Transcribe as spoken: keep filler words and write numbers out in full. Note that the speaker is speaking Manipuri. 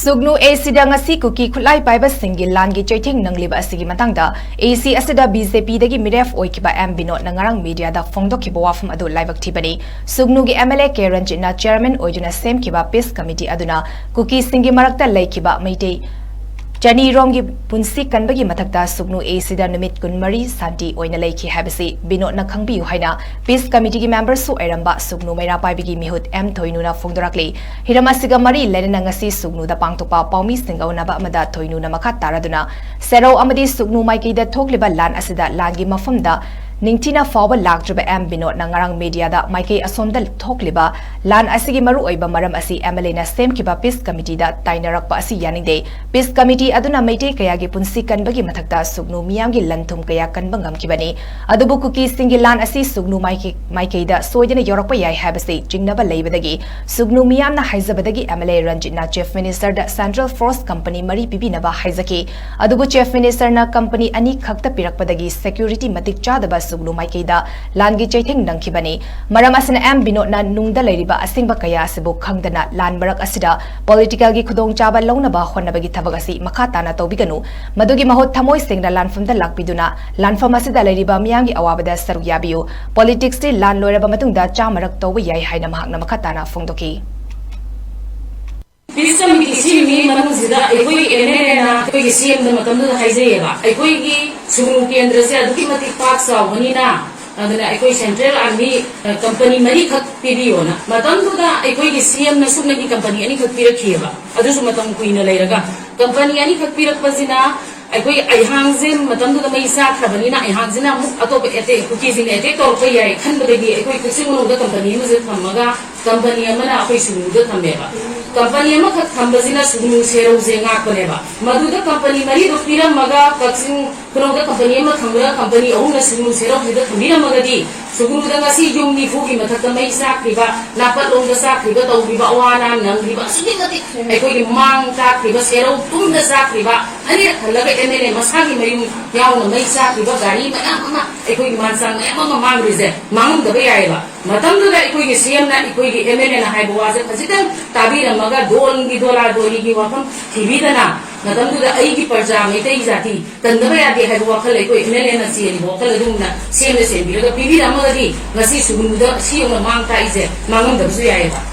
ꯁꯨꯒꯅꯨ ꯑꯦ ꯁꯤꯗ ꯉꯁꯤ ꯀꯨꯀꯤ ꯈꯨꯠꯂꯥꯏ ꯄꯥꯏꯕꯁꯤꯡꯒꯤ ꯂꯥꯟꯒꯤ ꯆꯩꯊꯦꯡ ꯅꯪꯂꯤꯕ ꯑꯁꯤꯒꯤ ꯃꯇꯥꯡꯗ ꯑꯦ ꯁꯤ ꯑꯁꯤꯗ ꯕꯤ ꯖꯦ ꯄꯤꯗꯒꯤ ꯃꯤꯔꯦꯞ ꯑꯣꯏꯈꯤꯕ ꯑꯦꯝ ꯕꯤꯅꯣꯗꯅ ꯉꯔꯥꯡ ꯃꯤꯗꯤꯌꯥꯗ ꯐꯣꯡꯗꯣꯛꯈꯤꯕ ꯋꯥꯐꯝ ꯑꯗꯨ ꯂꯥꯏꯕꯛ ꯊꯤꯕꯅꯤ꯫ ꯁꯨꯒꯅꯨꯒꯤ ꯑꯦꯝ ꯑꯦꯜ ꯑꯦ ꯀꯦ ꯔꯟꯖꯤꯠꯅ ꯆꯦꯌꯔꯃꯦꯟ ꯑꯣꯏꯗꯨꯅ ꯁꯦꯝꯈꯤꯕ ꯄꯤꯁ ꯀꯃꯤꯇꯤ ꯑꯗꯨꯅ ꯀꯨꯀꯤꯁꯤꯡꯒꯤ ꯃꯔꯛꯇ ꯂꯩꯈꯤꯕ ꯃꯩꯇꯩ ꯆꯅꯤꯔꯣꯝꯒꯤ ꯄꯨꯟꯁꯤ ꯀꯟꯕꯒꯤ ꯃꯊꯛꯇ ꯁꯨꯒꯅꯨ ꯑꯦ ꯁꯤꯗ ꯅꯨꯃꯤꯠ ꯀꯨꯟꯃꯔꯤ ꯁꯥꯟꯇꯤ ꯑꯣꯏꯅ ꯂꯩꯈꯤ ꯍꯥꯏꯕꯁꯤ ꯕꯤꯅꯣꯗꯅ ꯈꯪꯕꯤꯌꯨ ꯍꯥꯏꯅ ꯄꯤꯁ ꯀꯃꯤꯇꯤꯒꯤ ꯃꯦꯝꯕꯔꯁꯨ ꯑꯣꯏꯔꯝꯕ ꯁꯨꯒꯅꯨ ꯃꯩꯔꯥ ꯄꯥꯏꯕꯤꯒꯤ ꯃꯤꯍꯨꯠ ꯑꯦꯝ ꯊꯣꯏꯅꯨꯅ ꯐꯣꯡꯗꯣꯔꯛꯂꯤ꯫ ꯍꯤꯔꯝ ꯑꯁꯤꯒ ꯃꯔꯤ ꯂꯩꯅꯅ ꯉꯁꯤ ꯁꯨꯒꯅꯨꯗ ꯄꯥꯡꯊꯣꯛꯄ ꯄꯥꯎꯃꯤꯁꯤꯡꯒ ꯎꯅꯕ ꯑꯃꯗ ꯊꯣꯏꯅꯨꯅ ꯃꯈꯥ ꯇꯥꯔꯗꯨꯅ ꯁꯦꯔꯧ ꯑꯃꯗꯤ ꯁꯨꯒꯅꯨ ꯃꯥꯏꯀꯩꯗ ꯊꯣꯛꯂꯤꯕ ꯂꯥꯟ ꯑꯁꯤꯗ ꯂꯥꯟꯒꯤ ꯃꯐꯝꯗ ꯅꯤꯡꯊꯤꯅ ꯐꯥꯎꯕ ꯂꯥꯛꯇ꯭ꯔꯤꯕ ꯑꯦꯝ ꯕꯤꯅꯣꯗꯅ ꯉꯔꯥꯡ ꯃꯤꯗꯤꯌꯥꯗ ꯃꯥꯏꯀꯩ ꯑꯁꯣꯝꯗ ꯊꯣꯛꯂꯤꯕ ꯂꯥꯟ ꯑꯁꯤꯒꯤ ꯃꯔꯨꯑꯣꯏꯕ ꯃꯔꯝ ꯑꯁꯤ ꯑꯦꯝ ꯑꯦꯜ ꯑꯦꯅ ꯁꯦꯝꯈꯤꯕ ꯄꯤꯁ ꯀꯃꯤꯇꯤꯗ ꯇꯥꯏꯅꯔꯛꯄ ꯑꯁꯤ ꯌꯥꯅꯤꯡꯗꯦ꯫ ꯄꯤꯁ ꯀꯃꯤꯇꯤ ꯑꯗꯨꯅ ꯃꯩꯇꯩ ꯀꯌꯥꯒꯤ ꯄꯨꯟꯁꯤ ꯀꯟꯕꯒꯤ ꯃꯊꯛꯇ ꯁꯨꯒꯅꯨ ꯃꯤꯌꯥꯝꯒꯤ ꯂꯟ ꯊꯨꯝ ꯀꯌꯥ ꯀꯟꯕ ꯉꯝꯈꯤꯕꯅꯤ꯫ ꯑꯗꯨꯕꯨ ꯀꯨꯀꯤꯁꯤꯡꯒꯤ ꯂꯥꯟ ꯑꯁꯤ ꯁꯨꯒꯅꯨ ꯃꯥꯏꯀꯩ-, ꯃꯥꯏꯀꯩꯗ ꯁꯣꯏꯗꯅ ꯌꯧꯔꯛꯄ ꯌꯥꯏ ꯍꯥꯏꯕꯁꯤ ꯆꯤꯡꯅꯕ ꯂꯩꯕꯗꯒꯤ ꯁꯨꯒꯅꯨ ꯃꯤꯌꯥꯝꯅ ꯍꯥꯏꯖꯕꯗꯒꯤ ꯑꯦꯝ ꯑꯦꯜ ꯑꯦ ꯔꯟꯖꯤꯠꯅ ꯆꯤꯐ ꯃꯤꯅꯤꯁꯇꯔꯗ ꯁꯦꯟꯇ꯭ꯔꯦꯜ ꯐꯣꯔꯁ ꯀꯝꯄꯅꯤ ꯃꯔꯤ ꯄꯤꯕꯤꯅꯕ ꯍꯥꯏꯖꯈꯤ꯫ ꯑꯗꯨꯕꯨ ꯆꯤꯐ ꯃꯤꯅꯤꯁꯇꯔꯅ ꯀꯝꯄꯅꯤ ꯑꯅꯤ ꯈꯛꯇ ꯄꯤꯔꯛꯄꯗꯒꯤ ꯁꯦꯀ꯭ꯌꯨꯔꯤꯇꯤ ꯃꯇꯤꯛ ꯆꯥꯗꯕ ꯁꯨꯒꯅꯨ ꯃꯥꯏꯀꯩꯗ ꯂꯥꯟꯒꯤ ꯆꯩꯊꯦꯡ ꯅꯪꯈꯤꯕꯅꯤ꯫ ꯃꯔꯝ ꯑꯁꯤꯅ ꯑꯦꯝ ꯕꯤꯅꯣꯗꯅ ꯅꯨꯡꯗ ꯂꯩꯔꯤꯕ ꯑꯁꯦꯡꯕ ꯀꯌꯥ ꯑꯁꯤꯕꯨ ꯈꯪꯗꯅ ꯂꯥꯟ ꯃꯔꯛ ꯑꯁꯤꯗ ꯄꯣꯂꯤꯇꯤꯀꯦꯜꯒꯤ ꯈꯨꯗꯣꯡꯆꯥꯕ ꯂꯧꯅꯕ ꯍꯣꯠꯅꯕꯒꯤ ꯊꯕꯛ ꯑꯁꯤ ꯃꯈꯥ ꯇꯥꯅ ꯇꯧꯕꯤꯒꯅꯨ꯫ ꯃꯗꯨꯒꯤ ꯃꯍꯨꯠ ꯊꯃꯣꯏ ꯁꯦꯡꯅ ꯂꯥꯟꯐꯝꯗ ꯂꯥꯛꯄꯤꯗꯨꯅ ꯂꯥꯟꯐꯝ ꯑꯁꯤꯗ ꯂꯩꯔꯤꯕ ꯃꯤꯌꯥꯝꯒꯤ ꯑꯋꯥꯕꯗ ꯁꯔꯨꯛ ꯌꯥꯕꯤꯌꯨ꯫ ꯄꯣꯂꯤꯇꯤꯛꯁꯇꯤ ꯂꯥꯟ ꯂꯣꯏꯔꯕ ꯃꯇꯨꯡꯗ ꯆꯥꯃꯔꯛ ꯇꯧꯕ ꯌꯥꯏ ꯍꯥꯏꯅ ꯃꯍꯥꯛꯅ ꯃꯈꯥ ꯇꯥꯅ ꯐꯣꯡꯗꯣꯛꯈꯤ꯫ ꯄꯤꯁ ꯀꯃꯤꯇꯤ ꯁꯤꯒꯤ ꯃꯅꯨꯡꯁꯤꯗ ꯑꯩꯈꯣꯏꯒꯤ ꯑꯦꯝ ꯑꯦꯜ ꯑꯦꯅ ꯑꯩꯈꯣꯏꯒꯤ ꯁꯤ ꯑꯦꯝꯗ ꯃꯇꯝꯗꯨꯗ ꯍꯥꯏꯖꯩꯌꯦꯕ, ꯑꯩꯈꯣꯏꯒꯤ ꯁꯨꯒꯅꯨ ꯀꯦꯟꯗ꯭ꯔꯁꯦ ꯑꯗꯨꯛꯀꯤ ꯃꯇꯤꯛ ꯄꯥꯛ ꯆꯥꯎꯕꯅꯤꯅ, ꯑꯗꯨꯅ ꯑꯩꯈꯣꯏ ꯁꯦꯟꯇ꯭ꯔꯦꯜ ꯑꯥꯔꯃꯤ, ꯑ, ꯀꯝꯄꯅꯤ ꯃꯔꯤꯈꯛ ꯄꯤꯕꯤꯌꯣꯅ꯫ ꯃꯇꯝꯗꯨꯗ ꯑꯩꯈꯣꯏꯒꯤ ꯁꯤ ꯑꯦꯝꯅ ꯁꯨꯞꯅꯒꯤ ꯀꯝꯄꯅꯤ ꯑꯅꯤꯈꯛ ꯄꯤꯔꯛꯈꯤꯑꯕ꯫ ꯑꯗꯨꯁꯨ ꯃꯇꯝ ꯀꯨꯏꯅ ꯂꯩꯔꯒ ꯀꯝꯄꯅꯤ ꯑꯅꯤꯈꯛ ꯄꯤꯔꯛꯄꯁꯤꯅ ꯑꯩꯈꯣꯏ ꯑꯩꯍꯥꯡꯁꯦ ꯃꯇꯝꯗꯨꯗ ꯃꯩ ꯆꯥꯛꯈ꯭ꯔꯕꯅꯤꯅ ꯑꯩꯍꯥꯡꯁꯤꯅ ꯑꯃꯨꯛ ꯑꯇꯣꯞꯄ ꯑꯦꯇꯦꯛ, ꯀꯨꯀꯤꯁꯤꯡꯅ ꯑꯦꯇꯦꯛ ꯇꯧꯔꯛꯄ ꯌꯥꯏ ꯈꯟꯕꯗꯒꯤ ꯑꯩꯈꯣꯏ ꯀꯛꯆꯤꯡ ꯃꯅꯨꯡꯗ ꯀꯝꯄꯅꯤ ꯑꯃꯁꯦ ꯊꯝꯃꯒ ꯀꯝꯄꯅꯤ ꯑꯃꯅ ꯑꯩꯈꯣꯏ ꯁꯨꯒꯅꯨꯗ ꯊꯝꯃꯦꯕ꯫ ꯀꯝꯄꯅꯤ ꯑꯃꯈꯛ ꯊꯝꯕꯁꯤꯅ ꯁꯨꯒꯅꯨ ꯁꯦꯔꯧꯁꯦ ꯉꯥꯛꯄꯅꯦꯕ꯫ ꯃꯗꯨꯗ ꯀꯝꯄꯅꯤ ꯃꯔꯤꯗꯣ ꯄꯤꯔꯝꯃꯒ ꯀꯛꯆꯤꯡ ꯈꯨꯅꯧꯗ ꯀꯝꯄꯅꯤ ꯑꯃ ꯊꯝꯈ꯭ꯔꯒ ꯀꯝꯄꯅꯤ ꯑꯍꯨꯝꯅ ꯁꯨꯒꯅꯨ ꯁꯦꯔꯧꯁꯤꯗ ꯊꯝꯕꯤꯔꯝꯃꯒꯗꯤ ꯁꯨꯒꯅꯨꯗ ꯉꯁꯤ ꯌꯨꯝ ꯅꯤꯐꯨꯒꯤ ꯃꯊꯛꯇ ꯃꯩ ꯆꯥꯛꯈ꯭ꯔꯤꯕ, ꯅꯥꯄꯠꯂꯣꯝꯗ ꯆꯥꯛꯈ꯭ꯔꯤꯕ, ꯇꯧꯈ꯭ꯔꯤꯕ ꯑꯋꯥ ꯑꯅꯥ ꯅꯪꯈ꯭ꯔꯤꯕ ꯑꯁꯨꯛꯀꯤ ꯃꯇꯤꯛ ꯑꯩꯈꯣꯏꯒꯤ ꯃꯥꯡ ꯆꯥꯛꯈ꯭ꯔꯤꯕ, ꯁꯦꯔꯧ ꯄꯨꯝꯅ ꯆꯥꯛꯈ꯭ꯔꯤꯕ, ꯑꯅꯤꯔꯛ ꯍꯜꯂꯒ ꯑꯦꯝ ꯑꯦꯜ ꯑꯦ ꯃꯁꯥꯒꯤ ꯃꯌꯨꯝ ꯌꯥꯎꯅ ꯃꯩ ꯆꯥꯛꯈ꯭ꯔꯤꯕ, ꯒꯥꯔꯤ ꯃꯌꯥꯝ ꯑꯃ, ꯑꯩꯈꯣꯏꯒꯤ ꯃꯥꯟꯁꯥꯡ ꯃꯌꯥꯝ ꯑꯃ ꯃꯥꯡꯈ꯭ꯔꯤꯁꯦ ꯃꯥꯡꯉꯝꯗꯕ ꯌꯥꯏꯑꯕ꯫ ꯃꯇꯝꯗꯨꯗ ꯑꯩꯈꯣꯏꯒꯤ ꯁꯤ ꯑꯦꯝꯅ, ꯑꯩꯈꯣꯏꯒꯤ ꯑꯦꯝ ꯑꯦꯜ ꯑꯦꯅ ꯍꯥꯏꯕ ꯋꯥꯁꯦ ꯈꯖꯤꯛꯇꯪ ꯇꯥꯕꯤꯔꯝꯃꯒ, ꯗꯣꯟꯒꯤ ꯗꯣꯂꯥ ꯗꯣꯂꯤꯒꯤ ꯋꯥꯐꯝ ꯊꯤꯕꯤꯗꯅ, ꯃꯇꯝꯗꯨꯗ ꯑꯩꯒꯤ ꯄ꯭ꯔꯖꯥ, ꯃꯩꯇꯩ ꯖꯥꯇꯤ ꯀꯟꯗꯕ ꯌꯥꯗꯦ ꯍꯥꯏꯕ ꯋꯥꯈꯜ ꯑꯩꯈꯣꯏ ꯑꯦꯝ ꯑꯦꯜ ꯑꯦꯅ ꯆꯦꯜꯂꯤꯕ ꯋꯥꯈꯜ ꯑꯗꯨꯒꯨꯝꯅ ꯁꯤ ꯑꯦꯝꯅ ꯆꯦꯟꯕꯤꯔꯒ ꯄꯤꯕꯤꯔꯝꯃꯒꯗꯤ, ꯉꯁꯤ ꯁꯤꯒꯨꯝꯕꯗ ꯁꯤ ꯌꯧꯅ ꯃꯥꯡ ꯊꯥꯛꯏꯁꯦ ꯃꯥꯡꯉꯝꯗꯕꯁꯨ ꯌꯥꯏꯑꯕ꯫